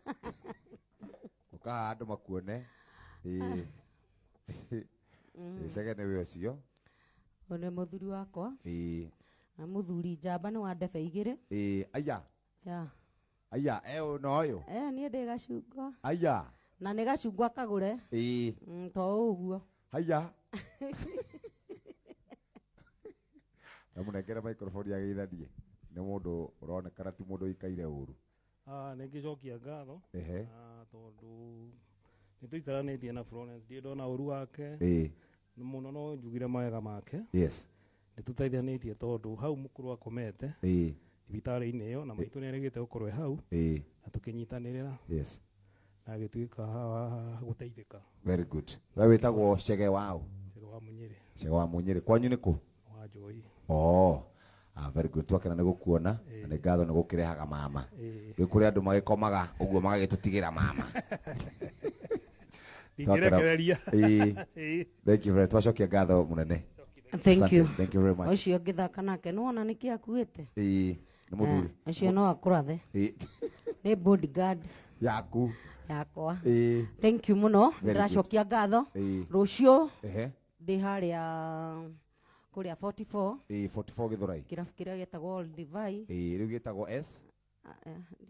[SPEAKER 1] Ũka haha andũ makuone. Chege nĩwe ũcio.
[SPEAKER 2] Ũyũ nĩ mũthuri wakwa. Na mũthuri njamba nĩ wa ndebe igĩrĩ.
[SPEAKER 1] Aya.
[SPEAKER 2] Ya.
[SPEAKER 1] Aya, ũyũ na ũyũ.
[SPEAKER 2] Niĩ ndĩ gacungwa.
[SPEAKER 1] Aya.
[SPEAKER 2] Na nĩ gacungwa kagũre. To ũguo.
[SPEAKER 1] Aya. Ndamũnengera microphone ageithanie. Nĩ mũndũ ũronekana ti mũndũ ũikaire ũru.
[SPEAKER 3] Nĩ ngĩcokia ngatho.
[SPEAKER 1] Ehe.
[SPEAKER 3] Tondũ Nĩ tũikaranĩtie na Florence, ndirĩ ndona ũru wake. Mũno no njugire mawega make. Nĩ tũteithanĩtie tondũ hau mũkũrũ akomete thibitarĩ-inĩ ĩyo, na maitũ nĩ erĩgĩte gũkorwo e hau, na tũkĩnyitanĩrĩra na agĩtuĩka wa gũteithĩka.
[SPEAKER 1] Very good. We wĩtagwo Chege wao?
[SPEAKER 3] Chege wa Mũnyĩrĩ.
[SPEAKER 1] Chege wa Mũnyĩrĩ. Kwanyu nĩ kũ?
[SPEAKER 3] Wa Njohi.
[SPEAKER 1] Oh. Ah, very good. Twakena nĩ gũkuona na nĩ ngatho nĩ gũkĩrehaga mama. Rĩu kũrĩ andũ magĩkomaga ũguo magagĩtũtigĩra mama.
[SPEAKER 3] Ndingĩrekereria.
[SPEAKER 1] Thank you very. Twacokia ngatho mũnene.
[SPEAKER 2] Thank
[SPEAKER 1] Asante.
[SPEAKER 2] you.
[SPEAKER 1] Thank you very much.
[SPEAKER 2] Ũcio ngĩthaka nake nĩwona nĩkĩ akuĩte?
[SPEAKER 1] Ĩĩ, nĩ mũthuri.
[SPEAKER 2] Ũcio no akũrathe. Nĩ bodyguard
[SPEAKER 1] Yaku.
[SPEAKER 2] yakwa.
[SPEAKER 1] Ĩĩ.
[SPEAKER 2] Thank you mũno.
[SPEAKER 1] Very good.
[SPEAKER 2] Ndĩracokia ngatho. Rũciũ ndĩ harĩa kũrĩa 44.
[SPEAKER 1] Ĩĩ, 44 Gĩthũrai.
[SPEAKER 2] Kĩrabu kĩrĩa gĩtagwo Old Divai.
[SPEAKER 1] Ĩĩ, rĩu gĩtagwo S.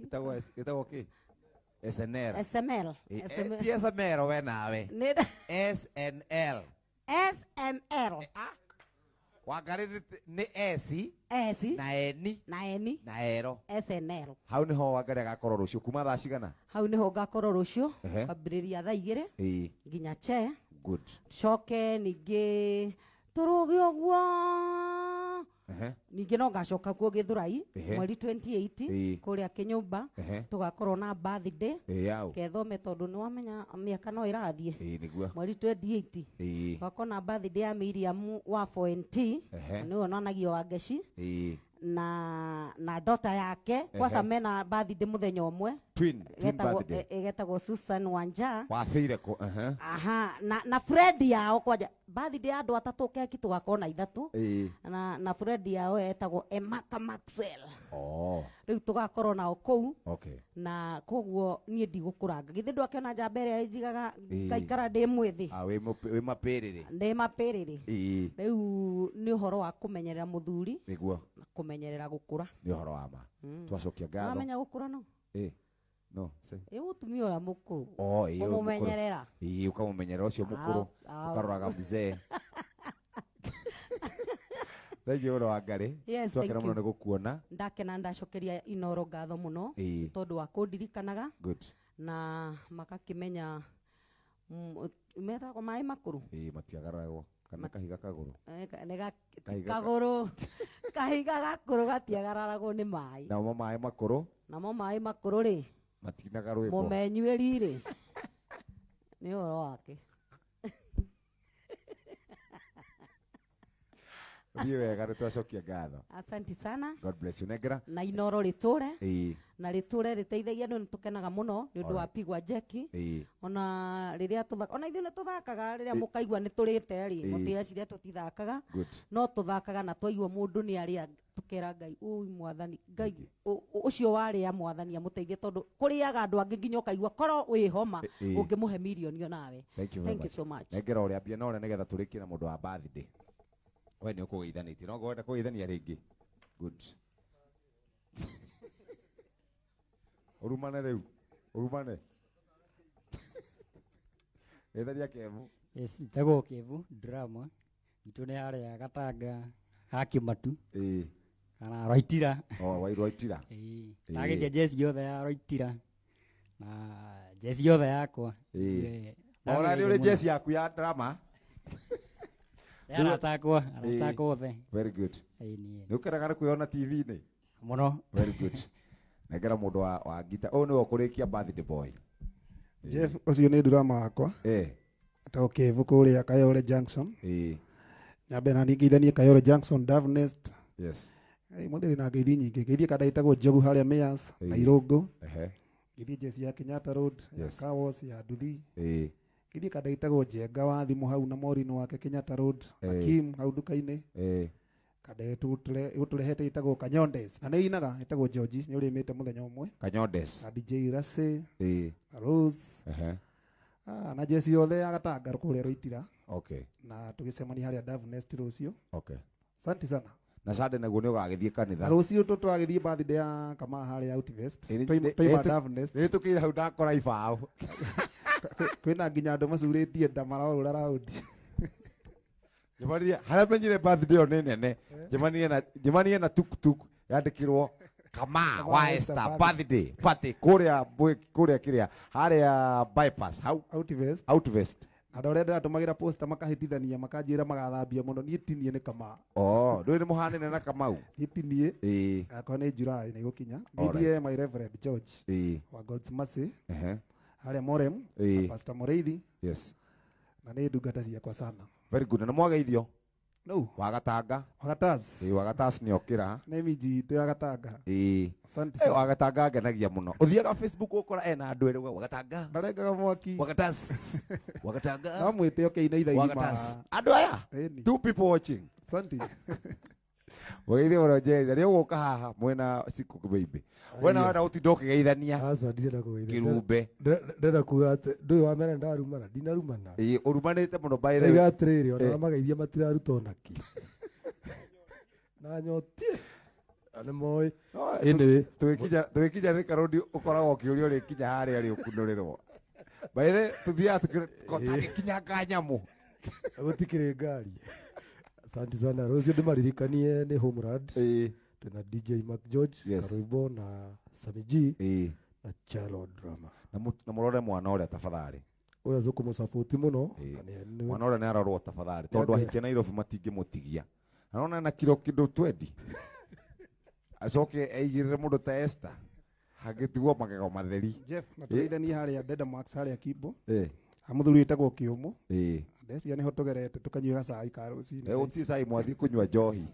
[SPEAKER 1] Gĩtagwo S, gĩtagwo kĩ? SNL.
[SPEAKER 2] SML.
[SPEAKER 1] Ĩĩ,
[SPEAKER 2] SML.
[SPEAKER 1] Ti SML we nawe.
[SPEAKER 2] Nĩ
[SPEAKER 1] SNL.
[SPEAKER 2] SML.
[SPEAKER 1] Wangarĩ nĩ S
[SPEAKER 2] S
[SPEAKER 1] na N
[SPEAKER 2] na N
[SPEAKER 1] na L.
[SPEAKER 2] SNL.
[SPEAKER 1] Hau niho Wangarĩ agakorwo rũciũ kuma thaa cigana?
[SPEAKER 2] Hau niho ngakorwo rũciũ kwambĩrĩria thaa 2 nginya che.
[SPEAKER 1] Good.
[SPEAKER 2] Coke ningĩ tũrũge ũguo. Ningĩ no ngacoka kuo Gĩthũrai mweri 28 kũrĩa kĩnyũmba, tũgakorwo na birthday.
[SPEAKER 1] Ĩĩ, yau.
[SPEAKER 2] Kethome tondũ nĩ wamenya mĩaka no ĩrathiĩ.
[SPEAKER 1] Ĩĩ, nĩguo.
[SPEAKER 2] Mweri 28 tũgakorwo na birthday ya Miriam wa 4NT, nĩwe onanagio wa Ngeci, na daughter yake kwanza mena birthday mũthenya ũmwe.
[SPEAKER 1] Twin birthday.
[SPEAKER 2] Getagwo Susan Wanja.
[SPEAKER 1] Wathire kũ? Ehe.
[SPEAKER 2] Aha, na friend yao kwanja birthday ya andũ atatũ, keki tũgakorwo na ithatũ. Na friend yao etagwo Emaka Maxwell.
[SPEAKER 1] Oh.
[SPEAKER 2] Rĩu tũgakorwo nao kũu. Na koguo niĩ ndigũkũranga, githĩ ndwakĩona njamba ĩrĩa ĩnjigaga ngaikara ndĩ mwĩthĩ?
[SPEAKER 1] Ah, wĩ mapĩrĩrĩ.
[SPEAKER 2] Ndĩ mapĩrĩrĩ. Rĩu nĩ ũhoro wa kũmenyerera mũthuri na kũmenyerera gũkũra.
[SPEAKER 1] Nĩ ũhoro wa ma. Twacokia ngatho.
[SPEAKER 2] Wamenya gũkũra no?
[SPEAKER 1] Ĩĩ. No, say.
[SPEAKER 2] Ĩ mũtumia ũrĩa mũkũrũ.
[SPEAKER 1] Oh, ĩĩ, ũyũ mũkũrũ.
[SPEAKER 2] Kũmũmenyerera.
[SPEAKER 1] Ĩĩ, ũkamũmenyerera ũcio mũkũrũ. Ũkaroraga mzee. Thank you mũno Wangarĩ.
[SPEAKER 2] Yes,
[SPEAKER 1] Twakena
[SPEAKER 2] thank
[SPEAKER 1] mũno
[SPEAKER 2] you.
[SPEAKER 1] nĩ gũkuona.
[SPEAKER 2] Ndakena, ndacokeria Inoro ngatho mũno tondũ wa kũndirikanaga na makakĩmenya metagwo maĩ makũrũ.
[SPEAKER 1] Ĩĩ, matiagararagwo kana kahiga kagũrũ.
[SPEAKER 2] Nĩ
[SPEAKER 1] Kahiga
[SPEAKER 2] kagũrũ, kahiga gakũrũ gatiagararagwo nĩ maĩ.
[SPEAKER 1] Namo maĩ makũrũ
[SPEAKER 2] Namo maĩ makũrũ rĩ
[SPEAKER 1] matinaga rwĩmbo.
[SPEAKER 2] Mũmenyuĩri rĩ nĩ ũhoro wake.
[SPEAKER 1] Thiĩ wega, nĩ twacokia ngatho.
[SPEAKER 2] Asante sana.
[SPEAKER 1] God bless you. Nengera.
[SPEAKER 2] Na Inoro rĩtũre na rĩtũre rĩteithagia andũ, nĩ tũkenaga mũno nĩ ũndũ wa pigwa jeki. Ona rĩrĩa tũthaka, ona ithuĩ nĩ tũthakaga, rĩrĩa mũkaigua nĩ tũrĩte rĩ, mũtigeciria tũtithakaga. No tũthakaga na twaigua mũndũ nĩ arĩa tũkera Ngai, ũi mwathani Ngai, ũcio warĩa mwathani amũteithie, tondũ kũrĩaga andũ angĩ nginya ũkaigua korwo wĩ homa ũngĩmũhe mirioni onawe.
[SPEAKER 1] Thank you very
[SPEAKER 2] Thank you
[SPEAKER 1] much.
[SPEAKER 2] so much.
[SPEAKER 1] Nengera ũrĩa ambia na ũrĩa nĩgetha tũrĩkie na mũndũ wa birthday. We nĩ ũkũgeithanĩtie, no ngwenda kũgeithania rĩngĩ. Good. Ũrumane rĩu. Ũrumane. Geithania Kevu.
[SPEAKER 4] Yes, itagwo Kevu drama. Itũ nĩ harĩa Gatanga ha Kĩmatu. Kana Roitira.
[SPEAKER 1] Oh, wa Roitira.
[SPEAKER 4] Ĩĩ. Ndageithia jeci yothe ya Roitira na jeci yothe yakwa.
[SPEAKER 1] Ĩĩ. Ona nĩ ũrĩ jeci yaku ya drama.
[SPEAKER 4] Nĩ arata akwa, arata akwa othe.
[SPEAKER 1] Very good.
[SPEAKER 4] Ĩĩ, niĩ.
[SPEAKER 1] Nĩ ũkenaga nĩ kwĩona TV-inĩ?
[SPEAKER 4] Mũno.
[SPEAKER 1] Very good. Nengera mũndũ wa ngita. Ũyũ nĩwe ũkũrĩkia birthday boy.
[SPEAKER 5] Jeff, ũcio nĩ drama wakwa. Etagwo Kevu kũrĩa Kayole Junction. Nyambe na niĩ ngeithanie Kayole Junction, Davnest. Mũthĩ na ngeithi nyingĩ. Ngeithie kanda ĩtagwo Njogu harĩa Mayors na Irũngũ. Ngeithie jeci ya Kenyatta Road, ya Kawas, ya Nduthi. Ngeithie kanda ĩtagwo Njenga wa thimũ hau na Maureen wake Kenyatta Road, na Kim hau nduka-inĩ. Kanda ĩgũtũrehete ĩtagwo Kanyondes. Na nĩ inaga ĩtagwo George, nĩ ũrĩmĩte mũthenya ũmwe.
[SPEAKER 1] Kanyondes.
[SPEAKER 5] Na DJ Rase. Na Rose. Na jeci yothe ya Gatanga kũrĩa Rũitira. Na tũgĩcemania harĩa Davnest rũciũ. Asante sana.
[SPEAKER 1] Na Sunday naguo nĩ ũgagĩthiĩ kanitha.
[SPEAKER 5] Na rũciũ tũtwagĩthiĩ birthday ya Kamaa harĩa Outvest. Twaima Davnest.
[SPEAKER 1] Nĩ tũkĩire hau ndakora ibaũ.
[SPEAKER 5] Kwĩna nginya andũ macurĩtie nda marorũra raundi.
[SPEAKER 1] Njemanirie harĩa menyire birthday ĩyo nĩ nene. Njemanirie na tuktuk yandĩkirwo Kama wa Esther birthday party kuria kuria kiria haria bypass hau
[SPEAKER 5] Outvest.
[SPEAKER 1] Outvest.
[SPEAKER 5] Andũ arĩa ndĩratũmagĩra poster makahĩtithania makanjĩra magathambia mũno niĩ tinie nĩ Kamau.
[SPEAKER 1] Oh, ndũĩ nĩ mũhanene na Kamau?
[SPEAKER 5] Niĩ tinie.
[SPEAKER 1] Ĩĩ.
[SPEAKER 5] Akwa nĩ July nĩ gũkinya. Ngeithie my Reverend George.
[SPEAKER 1] Ĩĩ.
[SPEAKER 5] Wa God's Mercy.
[SPEAKER 1] Ehe.
[SPEAKER 5] Harĩa Morem.
[SPEAKER 1] Ĩĩ.
[SPEAKER 5] Pastor Mũrĩithi.
[SPEAKER 1] Yes.
[SPEAKER 5] Na nĩ ndungata ciakwa sana.
[SPEAKER 1] Very good. Na nĩ mwageithio?
[SPEAKER 5] No.
[SPEAKER 1] Wagatanga.
[SPEAKER 5] Wagatas.
[SPEAKER 1] Ĩĩ, Wagatas nĩ okĩra.
[SPEAKER 5] Nĩ minji itũ ya Gatanga.
[SPEAKER 1] Ĩĩ.
[SPEAKER 5] Asante
[SPEAKER 1] Eh,
[SPEAKER 5] sana.
[SPEAKER 1] Wagatanga ngenagia mũno. Ũthiaga Facebook ũkora ena andũ erĩ Wagatanga.
[SPEAKER 5] Ndarengaga mwaki.
[SPEAKER 1] Wagatas. Wagatanga.
[SPEAKER 5] No mwĩte oke ina ithaa igima.
[SPEAKER 1] Wagatas. Andũ aya.
[SPEAKER 5] Ĩni.
[SPEAKER 1] Two people watching.
[SPEAKER 5] Asante.
[SPEAKER 1] Mũgeithie mũno Jerry. Na nĩ ũgũka haha mwena Siku baby. Wena wena ũtinda ũkĩgeithania.
[SPEAKER 6] Aca ndirenda kũgeithia.
[SPEAKER 1] Kĩrumbe.
[SPEAKER 6] Ndĩrenda kuga atĩ ndũĩ wa mbere ndarumana, ndinarumana.
[SPEAKER 1] Ĩĩ, ũrumanĩte mũno by the
[SPEAKER 6] Ndauga
[SPEAKER 1] way.
[SPEAKER 6] atĩrĩrĩ, ona
[SPEAKER 1] Eh.
[SPEAKER 6] mageithia matiraruta ona kĩ. Na nyotie. Na nĩ moĩ.
[SPEAKER 1] No,
[SPEAKER 6] Anyway.
[SPEAKER 1] tũgĩkinya Thika Road ũkoragwo ũkĩũria ũrĩkinya harĩa rĩ ũkunũrĩrwo. By the way, tũthiaga tũgĩkinyanga nyamũ.
[SPEAKER 6] Gũtikĩrĩ ngari. Asante sana. Rũciũ ndĩmaririkanie nĩ Homeland.
[SPEAKER 1] Ĩĩ.
[SPEAKER 6] Twĩna DJ Mark George,
[SPEAKER 1] Yes.
[SPEAKER 6] Karũimbo na Sami G
[SPEAKER 1] Ĩĩ.
[SPEAKER 6] na Chalo Drama.
[SPEAKER 1] Na mũrore mwana ũrĩa tafadhali.
[SPEAKER 6] Ũrĩa tũkũmũsupport mũno.
[SPEAKER 1] Ĩĩ.
[SPEAKER 6] Na nĩ-
[SPEAKER 1] Mwana ũrĩa nĩ arorwo tafadhali tondũ
[SPEAKER 6] Nĩ-
[SPEAKER 1] ahikia Nairobi matingĩmũtigia. Arona na kiro kĩndũ 20. Acoke aigĩrĩre mũndũ ta Esther. Hangĩtigwo magego matheri.
[SPEAKER 5] Jeff, na tũgeithanie harĩa Deda Max harĩa Kimbo.
[SPEAKER 1] Ĩĩ.
[SPEAKER 5] Ha mũthuri wĩtagwo Kĩũmũ.
[SPEAKER 1] Ĩĩ.
[SPEAKER 5] Ndeciria nĩho tũgerete tũkanyua gacai ka rũcinĩ.
[SPEAKER 1] Eh, gũtirĩ cai mwathiĩ kũnyua njohi.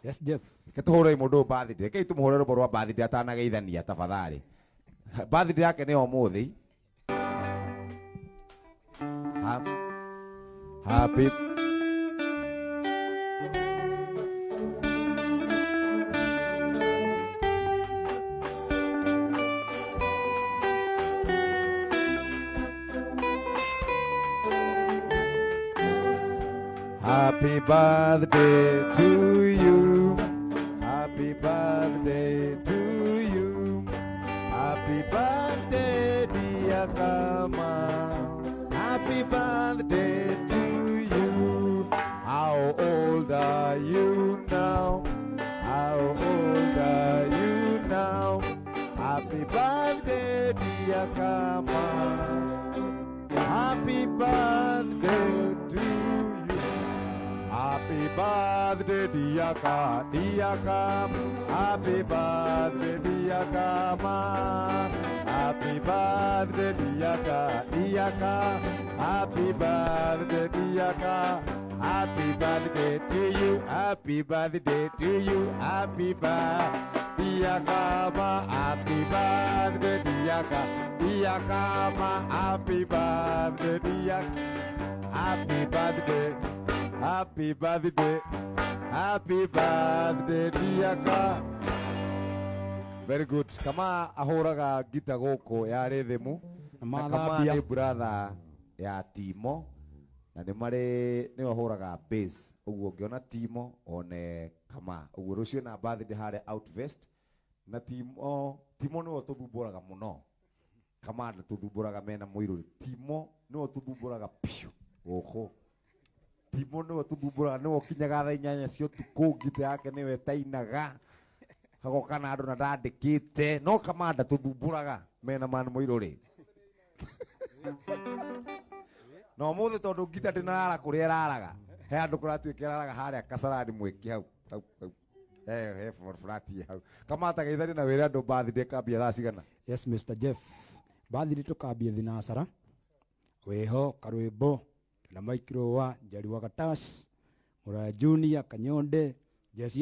[SPEAKER 4] Yes, Jeff.
[SPEAKER 1] Reke tũhũre mũndũ ũyũ birthday. Rekei tũmũhũre rwĩmbo rwa birthday atanageithania tafadhali. Birthday yake nĩ ũmũthĩ. Happy Happy birthday to you. Happy birthday to you. Happy birthday, dear Kama. Happy birthday to you. How old are you now? How old are you now? Happy birthday, dear Kama. Happy birthday to you. Happy birthday, dear Ka, dear Kam. Happy birthday, dear Kama. Happy birthday, dear Ka, dear Ka. Happy birthday, dear Ka. Happy birthday to you. Happy birthday to you. Happy birthday, dear Kama. Happy birthday, dear Ka, dear Kama. Happy birthday, dear. Happy birthday. Happy birthday. Happy birthday, dear Ka. Very good. Kama ahũraga ngita gũkũ ya rhythm. Na Kama nĩ brother ya Timo. Na nĩ marĩ nĩwe ũhũraga bass. Ũguo ũngĩona Timo one Kama. Ũguo rũciũ na birthday harĩa Outvest. Na Timo, Timo nĩwe ũtũthumbũraga mũno. Kama ndatũthumbũraga mena mũirũrĩ. Timo nĩwe ũtũthumbũraga piũ gũkũ. Timo nĩwe ũtũthumbũraga, nĩwe ũkinyaga thaa inyanya cia ũtukũ, ngita yake nĩwe ĩtainaga. Hagoka na andũ na ndandĩkĩte. No Kama ndatũthumbũraga mena man mũirũrĩ. Na ũmũthĩ tondũ ngita ndĩnarara kũrĩa ĩraraga. He handũ kũratuĩka ĩraraga harĩa Kasarani mwĩki hau. Hau, hau. He flat hau. Kama tageithania na wĩre andũ birthday kambia thaa cigana.
[SPEAKER 4] Yes, Mr. Jeff. Birthday tũkambia thinacara. Wĩho Karwĩmbo na Mike Rowa, Njeri wa Gatash, Mũraya Junior, Kanyonde, Jesse